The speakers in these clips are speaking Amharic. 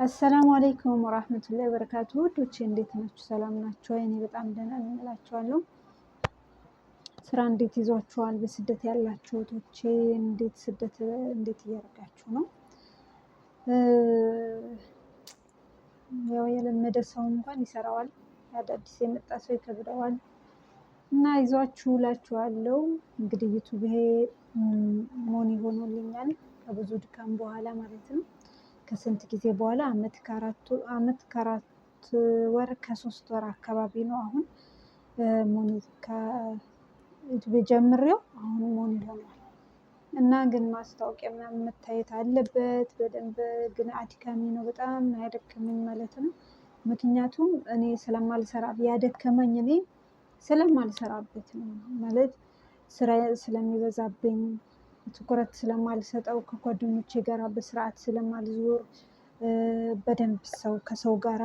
السلام عليكم ورحمة الله وبركاته። ውዶቼ እንዴት ናችሁ? ሰላም ናችሁ? እኔ በጣም ደህና ነኝ እላችኋለሁ። ስራ እንዴት ይዟችኋል? በስደት ያላችሁ እህቶቼ እንዴት ስደት እንዴት እያደረጋችሁ ነው? ያው የለመደ ሰው እንኳን ይሰራዋል፣ አዳዲስ የመጣ ሰው ይከብደዋል። እና ይዟችሁ እላችኋለሁ። እንግዲህ ዩቱብ ይሄ money ሆኖልኛል ከብዙ ድካም በኋላ ማለት ነው። ከስንት ጊዜ በኋላ አመት ከአራት ወር ከ3 ወር አካባቢ ነው። አሁን money ከዩቱብ ጀምሬው አሁን money ሆኗል። እና ግን ማስታወቂያ ምናምን መታየት አለበት በደንብ፣ ግን አድካሚ ነው፣ በጣም ያደከመኝ ማለት ነው። ምክንያቱም እኔ ስለማልሰራ ያደከመኝ፣ እኔ ስለማልሰራበት ነው፣ ማለት ስራ ስለሚበዛብኝ፣ ትኩረት ስለማልሰጠው፣ ከጓደኞቼ ጋር በስርዓት ስለማልዞር፣ በደንብ ሰው ከሰው ጋራ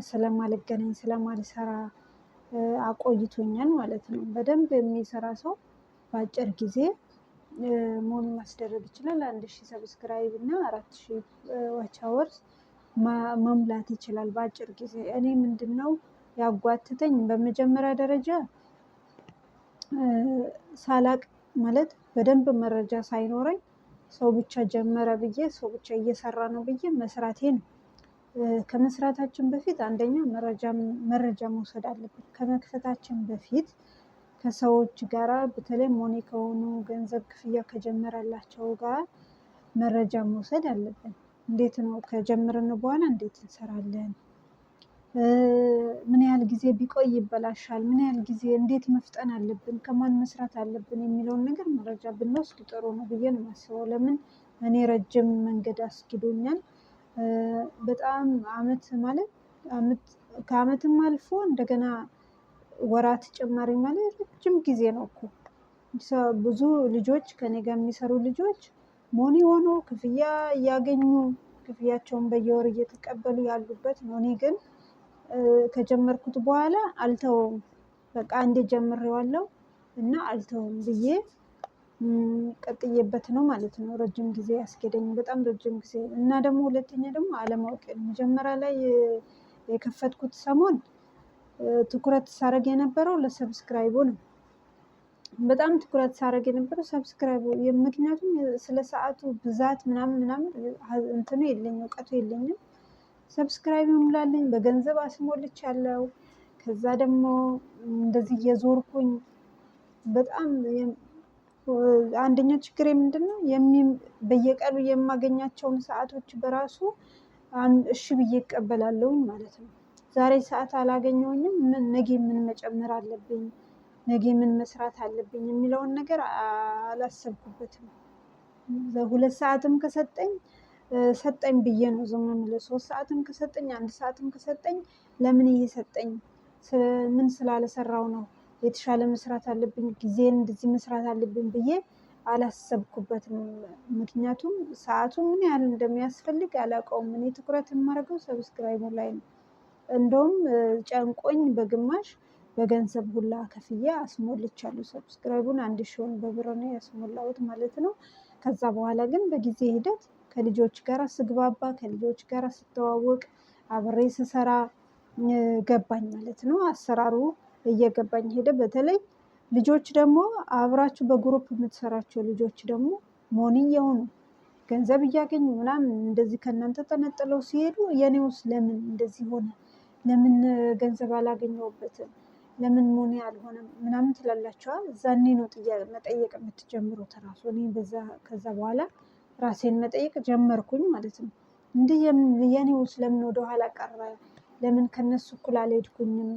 ስለማልገናኝ፣ ስለማልሰራ አቆይቶኛል ማለት ነው። በደንብ የሚሰራ ሰው በአጭር ጊዜ money ማስደረግ ይችላል። 1000 subscribe እና 4000 watch hours መሙላት ይችላል በአጭር ጊዜ። እኔ ምንድን ነው ያጓተተኝ? በመጀመሪያ ደረጃ ሳላቅ፣ ማለት በደንብ መረጃ ሳይኖረኝ፣ ሰው ብቻ ጀመረ ብዬ፣ ሰው ብቻ እየሰራ ነው ብዬ መስራቴ ነው። ከመስራታችን በፊት አንደኛ መረጃ መውሰድ አለብን። ከመክፈታችን በፊት ከሰዎች ጋራ፣ በተለይ money ከሆኑ፣ ገንዘብ ክፍያ ከጀመረላቸው ጋር መረጃ መውሰድ አለብን። እንዴት ነው፣ ከጀመርን በኋላ እንዴት እንሰራለን? ምን ያህል ጊዜ ቢቆይ ይበላሻል? ምን ያህል ጊዜ፣ እንዴት መፍጠን አለብን? ከማን መስራት አለብን? የሚለውን ነገር መረጃ ብንወስድ ጥሩ ነው ብዬ ነው የማስበው። ለምን እኔ ረጅም መንገድ አስኪዶኛል። በጣም አመት ማለት ከአመትም አልፎ እንደገና ወራት ጭማሪ ማለት ረጅም ጊዜ ነው እኮ። ብዙ ልጆች፣ ከኔ ጋር የሚሰሩ ልጆች money ሆኖ ክፍያ እያገኙ፣ ክፍያቸውን በየወር እየተቀበሉ ያሉበት ነው። እኔ ግን ከጀመርኩት በኋላ አልተወውም። በቃ አንዴ ጀምሬዋለሁ እና አልተውም ብዬ ቀጥዬበት ነው ማለት ነው። ረጅም ጊዜ ያስኬደኝ፣ በጣም ረጅም ጊዜ። እና ደግሞ ሁለተኛ ደግሞ አለማወቅ። መጀመሪያ ላይ የከፈትኩት ሰሞን ትኩረት ሳደርግ የነበረው ለ subscribe ኡ ነው። በጣም ትኩረት ሳደርግ የነበረው subscribe ኡ፣ ምክንያቱም ስለ ሰዓቱ ብዛት ምናምን ምናምን እንትኑ የለኝም፣ እውቀቱ የለኝም። Subscribe ይሙላልኝ፣ በገንዘብ አስሞልቻለሁ። ከዛ ደግሞ እንደዚህ እየዞርኩኝ በጣም አንደኛው ችግሬ ምንድን ነው? በየቀኑ የማገኛቸውን ሰዓቶች በራሱ እሺ ብዬ እቀበላለሁኝ ማለት ነው። ዛሬ ሰዓት አላገኘሁኝም፣ ምን ነገ ምን መጨመር አለብኝ፣ ነገ ምን መስራት አለብኝ የሚለውን ነገር አላሰብኩበትም። 2 ሰዓትም ከሰጠኝ ሰጠኝ ብዬ ነው ዝም የምለው። 3 ሰዓትም ከሰጠኝ፣ አንድ ሰዓትም ከሰጠኝ፣ ለምን ይሄ ሰጠኝ፣ ምን ስላልሰራው ነው፣ የተሻለ መስራት አለብኝ፣ ጊዜን እንደዚህ መስራት አለብኝ ብዬ አላሰብኩበትም። ምክንያቱም ሰዓቱ ምን ያህል እንደሚያስፈልግ አላውቀውም። እኔ ትኩረት የማደርገው subscribe ኡ ላይ ነው። እንደውም ጨንቆኝ በግማሽ በገንዘብ ሁላ ከፍዬ አስሞልቻለሁ። Subscribe ኡን 1000ውን በብር ነው ያስሞላሁት ማለት ነው። ከዛ በኋላ ግን በጊዜ ሂደት ከልጆች ጋር ስግባባ፣ ከልጆች ጋር ስተዋወቅ፣ አብሬ ስሰራ ገባኝ ማለት ነው። አሰራሩ እየገባኝ ሄደ። በተለይ ልጆች ደግሞ፣ አብራችሁ በ group የምትሰራቸው ልጆች ደግሞ money እየሆኑ፣ ገንዘብ እያገኙ ምናምን እንደዚህ ከእናንተ ተነጥለው ሲሄዱ የኔውስ ለምን እንደዚህ ሆነ? ለምን ገንዘብ አላገኘሁበትም? ለምን money አልሆነም? ምናምን ትላላችኋል። እዛኔ ነው ጥያቄ መጠየቅ የምትጀምሩት ራሱ። እኔ በዛ ከዛ በኋላ ራሴን መጠየቅ ጀመርኩኝ ማለት ነው። እንዲህ የኔውስ ለምን ወደኋላ ቀረ? ለምን ከነሱ እኩል አልሄድኩኝም?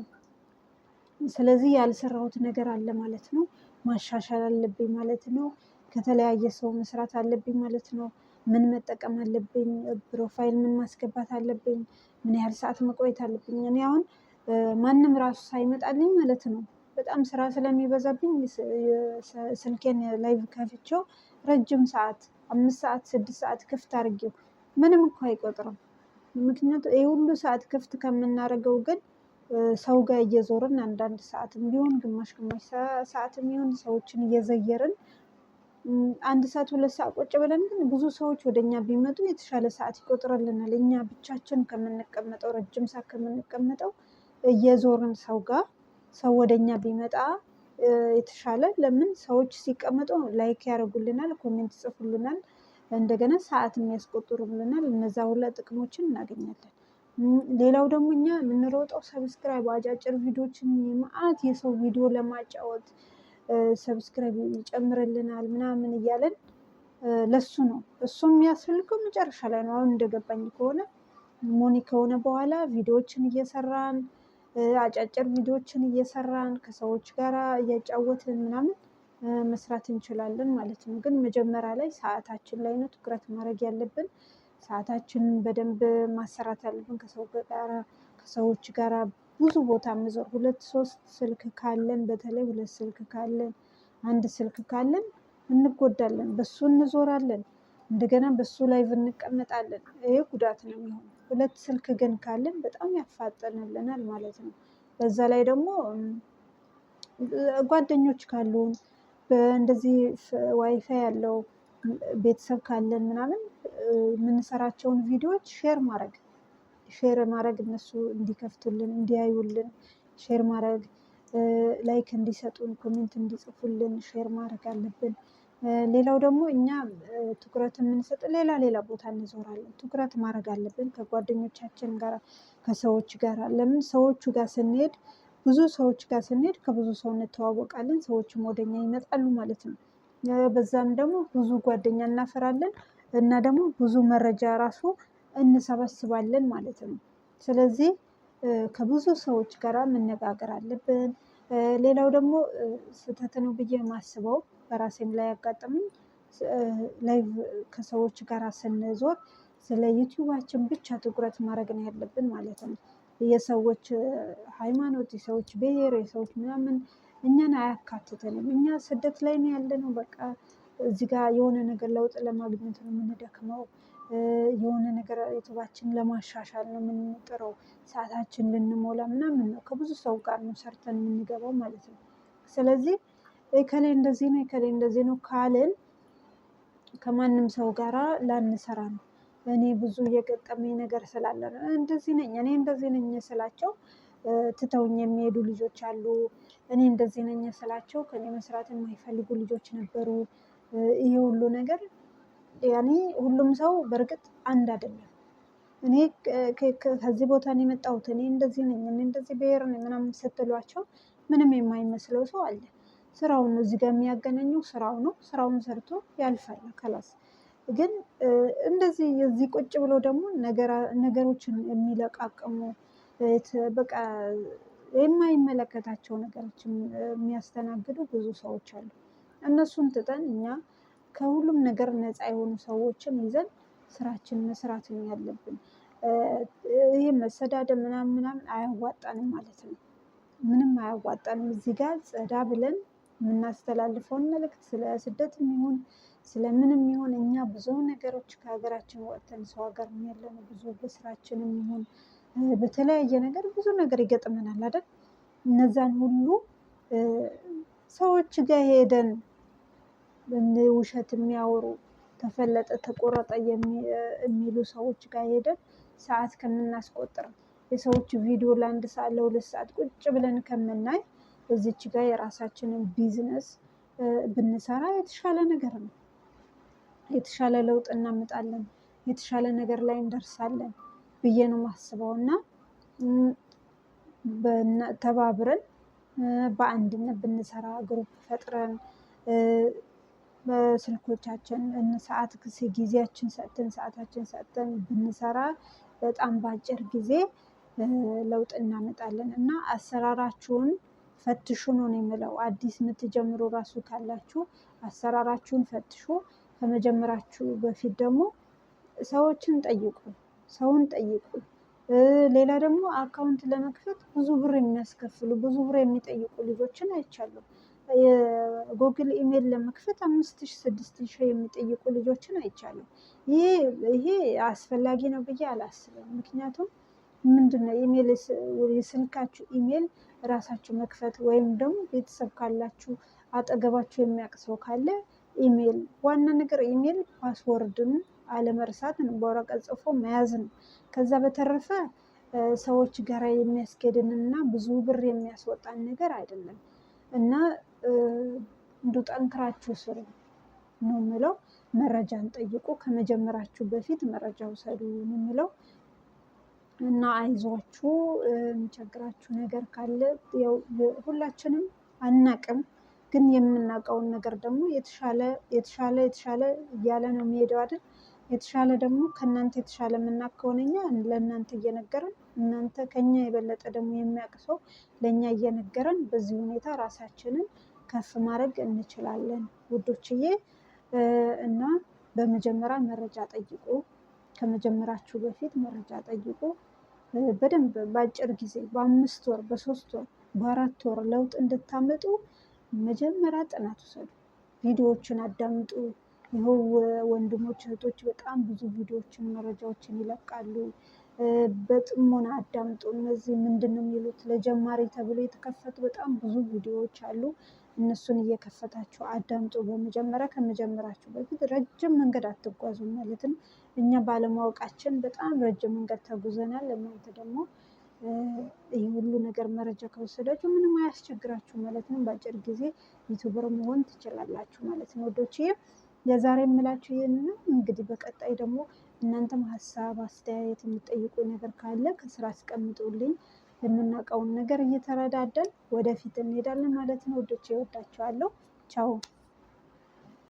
ስለዚህ ያልሰራሁት ነገር አለ ማለት ነው። ማሻሻል አለብኝ ማለት ነው። ከተለያየ ሰው መስራት አለብኝ ማለት ነው። ምን መጠቀም አለብኝ? Profile ምን ማስገባት አለብኝ? ምን ያህል ሰዓት መቆየት አለብኝ? እኔ አሁን ማንም ራሱ ሳይመጣልኝ ማለት ነው፣ በጣም ስራ ስለሚበዛብኝ ስልኬን live ከፍቼው ረጅም ሰዓት፣ 5 ሰዓት፣ 6 ሰዓት ክፍት አድርጌው ምንም እኮ አይቆጥርም። ምክንያቱም ይህ ሁሉ ሰዓት ክፍት ከምናደርገው ግን ሰው ጋር እየዞርን አንዳንድ ሰዓትም ቢሆን፣ ግማሽ ግማሽ ሰዓትም ቢሆን ሰዎችን እየዘየርን 1 ሰዓት 2 ሰዓት ቁጭ ብለን ግን ብዙ ሰዎች ወደ እኛ ቢመጡ የተሻለ ሰዓት ይቆጥርልናል። እኛ ብቻችን ከምንቀመጠው፣ ረጅም ሰዓት ከምንቀመጠው፣ እየዞርን ሰው ጋር ሰው ወደ እኛ ቢመጣ የተሻለ። ለምን? ሰዎች ሲቀመጡ like ያደርጉልናል፣ comment ይጽፉልናል፣ እንደገና ሰዓትም ያስቆጥሩልናል። እነዛ ሁላ ጥቅሞችን እናገኛለን። ሌላው ደግሞ እኛ የምንሮጠው subscribe፣ አጫጭር ቪዲዮችን፣ የመአት የሰው ቪዲዮ ለማጫወት subscribe ይጨምርልናል ምናምን እያለን ለሱ ነው። እሱ የሚያስፈልገው መጨረሻ ላይ ነው። አሁን እንደገባኝ ከሆነ money ከሆነ በኋላ ቪዲዮዎችን እየሰራን፣ አጫጭር ቪዲዮዎችን እየሰራን፣ ከሰዎች ጋር እያጫወትን ምናምን መስራት እንችላለን ማለት ነው። ግን መጀመሪያ ላይ ሰዓታችን ላይ ነው ትኩረት ማድረግ ያለብን። ሰዓታችንን በደንብ ማሰራት ያለብን፣ ከሰው ጋር ከሰዎች ጋር ብዙ ቦታ መዞር። ሁለት ሶስት ስልክ ካለን፣ በተለይ ሁለት ስልክ ካለን፣ አንድ ስልክ ካለን እንጎዳለን። በሱ እንዞራለን፣ እንደገና በሱ live እንቀመጣለን። ይሄ ጉዳት ነው የሚሆነው። ሁለት ስልክ ግን ካለን በጣም ያፋጥንልናል ማለት ነው። በዛ ላይ ደግሞ ጓደኞች ካሉን፣ እንደዚህ ዋይፋይ ያለው ቤተሰብ ካለን ምናምን የምንሰራቸውን ቪዲዮዎች share ማድረግ፣ እነሱ እንዲከፍቱልን፣ እንዲያዩልን share ማድረግ፣ like እንዲሰጡን፣ comment እንዲጽፉልን share ማድረግ አለብን። ሌላው ደግሞ እኛ ትኩረት የምንሰጥ ሌላ ሌላ ቦታ እንዞራለን። ትኩረት ማድረግ አለብን ከጓደኞቻችን ጋር፣ ከሰዎች ጋር። ለምን? ሰዎቹ ጋር ስንሄድ፣ ብዙ ሰዎች ጋር ስንሄድ ከብዙ ሰው እንተዋወቃለን፣ ሰዎችም ወደኛ ይመጣሉ ማለት ነው። በዛም ደግሞ ብዙ ጓደኛ እናፈራለን እና ደግሞ ብዙ መረጃ ራሱ እንሰበስባለን ማለት ነው። ስለዚህ ከብዙ ሰዎች ጋር መነጋገር አለብን። ሌላው ደግሞ ስህተት ነው ብዬ የማስበው፣ በራሴም ላይ ያጋጠመኝ፣ live ከሰዎች ጋር ስንዞር ስለ ዩቲዩባችን ብቻ ትኩረት ማድረግ ነው ያለብን ማለት ነው። የሰዎች ሃይማኖት፣ የሰዎች ብሔር፣ የሰዎች ምናምን እኛን አያካትተንም። እኛ ስደት ላይ ነው ያለነው። በቃ እዚህ ጋር የሆነ ነገር ለውጥ ለማግኘት ነው የምንደክመው። የሆነ ነገር ዩቲዩባችን ለማሻሻል ነው የምንጥረው። ሰዓታችን ልንሞላ ምናምን ነው። ከብዙ ሰው ጋር ነው ሰርተን የምንገባው ማለት ነው። ስለዚህ እከሌ እንደዚህ ነው፣ እከሌ እንደዚህ ነው ካልን ከማንም ሰው ጋራ ላንሰራ ነው። እኔ ብዙ የገጠመኝ ነገር ስላለ ነው። እንደዚህ ነኝ፣ እኔ እንደዚህ ነኝ ስላቸው ትተውኝ የሚሄዱ ልጆች አሉ። እኔ እንደዚህ ነኝ ስላቸው ከኔ መስራት የማይፈልጉ ልጆች ነበሩ። ይሄ ሁሉ ነገር ያኔ ሁሉም ሰው በእርግጥ አንድ አይደለም። እኔ ከዚህ ቦታ ነው የመጣሁት፣ እኔ እንደዚህ ነኝ፣ እኔ እንደዚህ ብሔር ነኝ ምናምን ስትሏቸው ምንም የማይመስለው ሰው አለ። ስራውን ነው እዚህ ጋር የሚያገናኘው፣ ስራው ነው። ስራውን ሰርቶ ያልፋል خلاص። ግን እንደዚህ የዚህ ቁጭ ብሎ ደግሞ ነገሮችን የሚለቃቅሙ፣ በቃ የማይመለከታቸው ነገሮችን የሚያስተናግዱ ብዙ ሰዎች አሉ። እነሱን ትተን እኛ ከሁሉም ነገር ነፃ የሆኑ ሰዎችን ይዘን ስራችን መስራት ነው ያለብን። ይህ መሰዳደብ ምናምን ምናምን አያዋጣንም ማለት ነው። ምንም አያዋጣንም። እዚህ ጋር ጸዳ ብለን የምናስተላልፈውን መልእክት ስለ ስደትም ይሁን ስለምንም ይሁን፣ እኛ ብዙ ነገሮች ከሀገራችን ወጥተን ሰው ሀገር ነው ያለነው። ብዙ በስራችንም ይሁን በተለያየ ነገር ብዙ ነገር ይገጥመናል አይደል? እነዛን ሁሉ ሰዎች ጋር ሄደን ውሸት የሚያወሩ፣ ተፈለጠ ተቆረጠ የሚሉ ሰዎች ጋር ሄደን ሰዓት ከምናስቆጥር፣ የሰዎች ቪዲዮ ለ1 ሰዓት ለ2 ሰዓት ቁጭ ብለን ከምናይ፣ እዚች ጋር የራሳችንን ቢዝነስ ብንሰራ የተሻለ ነገር ነው። የተሻለ ለውጥ እናመጣለን፣ የተሻለ ነገር ላይ እንደርሳለን ብዬ ነው የማስበው። እና ተባብረን በአንድነት ብንሰራ፣ group ፈጥረን፣ በስልኮቻችን ሰዓት ጊዜያችን ሰጥተን፣ ሰዓታችን ሰጥተን ብንሰራ በጣም በአጭር ጊዜ ለውጥ እናመጣለን። እና አሰራራችሁን ፈትሹ ነው የምለው። አዲስ የምትጀምሩ ራሱ ካላችሁ አሰራራችሁን ፈትሹ። ከመጀመራችሁ በፊት ደግሞ ሰዎችን ጠይቁ፣ ሰውን ጠይቁ። ሌላ ደግሞ account ለመክፈት ብዙ ብር የሚያስከፍሉ፣ ብዙ ብር የሚጠይቁ ልጆችን አይቻለሁ። የጎግል ኢሜል ለመክፈት 5,000፣ 6,000 የሚጠይቁ ልጆችን አይቻለሁ። ይሄ አስፈላጊ ነው ብዬ አላስብም። ምክንያቱም ምንድነው፣ ኢሜል የስልካችሁ ኢሜል ራሳችሁ መክፈት ወይም ደግሞ ቤተሰብ ካላችሁ፣ አጠገባችሁ የሚያውቅ ሰው ካለ ኢሜል ዋና ነገር ኢሜል password ን አለመርሳት ነው፣ በወረቀት ጽፎ መያዝ ነው። ከዛ በተረፈ ሰዎች ጋር የሚያስኬድንና ብዙ ብር የሚያስወጣን ነገር አይደለም። እና እንዱ ጠንክራችሁ ስሩ ነው የምለው። መረጃን ጠይቁ፣ ከመጀመራችሁ በፊት መረጃ ውሰዱ ነው የምለው። እና አይዟችሁ፣ የሚቸግራችሁ ነገር ካለ ያው ሁላችንም አናቅም፣ ግን የምናውቀውን ነገር ደግሞ የተሻለ የተሻለ የተሻለ እያለ ነው የሚሄደው አይደል? የተሻለ ደግሞ ከእናንተ የተሻለ የምናውቅ ከሆነ እኛ ለእናንተ እየነገረን፣ እናንተ ከኛ የበለጠ ደግሞ የሚያውቅ ሰው ለእኛ እየነገረን በዚህ ሁኔታ ራሳችንን ከፍ ማድረግ እንችላለን ውዶችዬ። እና በመጀመሪያ መረጃ ጠይቁ። ከመጀመራችሁ በፊት መረጃ ጠይቁ። በደንብ በአጭር ጊዜ በ5 ወር፣ በ3 ወር፣ በ4 ወር ለውጥ እንድታመጡ መጀመሪያ ጥናት ውሰዱ። ቪዲዮዎችን አዳምጡ። ይኸው ወንድሞች እህቶች በጣም ብዙ ቪዲዮዎችን መረጃዎችን ይለቃሉ። በጥሞና አዳምጡ። እነዚህ ምንድን ነው የሚሉት ለጀማሪ ተብሎ የተከፈቱ በጣም ብዙ ቪዲዮዎች አሉ። እነሱን እየከፈታችሁ አዳምጡ። በመጀመሪያ ከመጀመራችሁ በፊት ረጅም መንገድ አትጓዙ ማለት ነው። እኛ ባለማወቃችን በጣም ረጅም መንገድ ተጉዘናል። እናንተ ደግሞ ይህ ሁሉ ነገር መረጃ ከወሰዳችሁ ምንም አያስቸግራችሁ ማለት ነው። በአጭር ጊዜ YouTuber መሆን ትችላላችሁ ማለት ነው ውዶችዬ። የዛሬ የምላችሁ ይህን ነው። እንግዲህ በቀጣይ ደግሞ እናንተም ሀሳብ አስተያየት የምትጠይቁ ነገር ካለ ከስራ አስቀምጡልኝ። የምናውቀውን ነገር እየተረዳደን ወደፊት እንሄዳለን ማለት ነው ውዶቼ። እወዳችኋለሁ። ቻው።